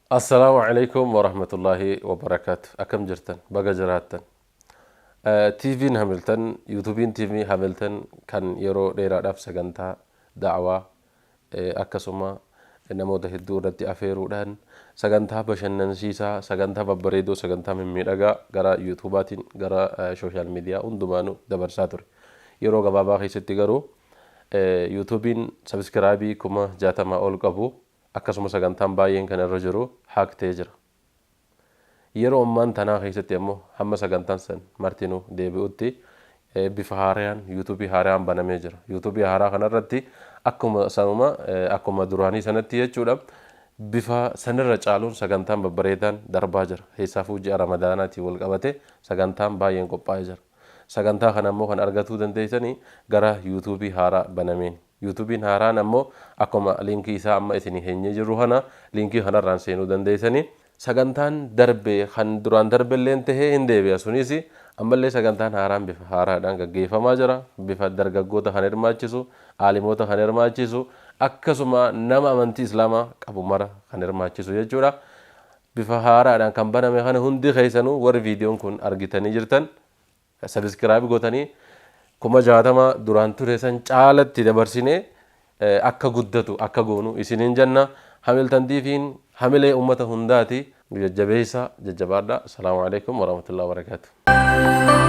Assalaamu Aleykum Warahmatullaahi Wabarakaatu. Akkam jirtan? Baga jiraattan. TV'n Hamilton, YouTube'n TV Hamilton kan yeroo dheeraadhaaf sagantaa da'awaa akkasuma namoota hedduu irratti afeeruudhaan sagantaa bashannansiisaa, sagantaa babbareedoo, sagantaa mimmiidhagaa gara YouTube'aatiin gara social media hundumaanuu dabarsaa ture. Yeroo gabaabaa keessatti garuu YouTube'n sabiskiraabii 60,000 ol qabu akkasuma sagantaan baay'een kan irra jiru hack ta'ee jira. Yeroo ammaan tanaa keessatti ammoo hamma sagantaan san martinuu deebi'utti bifa haarayaan YouTube haarayaan banamee jira. YouTube haaraa kanarratti akkuma sanuma akkuma duraanii sanatti jechuudha bifa sanirra caaluun sagantaan babbareedaan darbaa jira. Keessaafuu ji'a Ramadaanaatiin wal qabate sagantaan baay'een qophaa'ee jira. Sagantaa kana ammoo kan argatuu dandeessanii gara YouTube haaraa banameen. YouTube'n haaraan ammoo akkuma linkii isaa amma isinii keenyee jirru kana linkii kanarraan seenuu dandeessanii. Sagantaan darbe kan duraan darbelleen tahee hin deebi'a sunis ammallee sagantaan haaraan bifa haaraadhaan gaggeeffamaa jira. Bifa dargaggoota kan hirmaachisu, aalimoota kan hirmaachisu, akkasuma nama amantii Islaamaa qabu mara kan hirmaachisu jechuudha. Bifa haaraadhaan kan baname kana hundi keessanuu warri viidiyoon kun argitanii jirtan Subscribe gotanii 60,000 duraan ture san caalatti dabarsinee akka guddatu akka goonu isiniin jenna. Hamiltan TV'n hamilee ummata hundaati. Nu jajjabeessa jajjabaadha. Salaamu alaikum warahmatullahi wabarakatuh.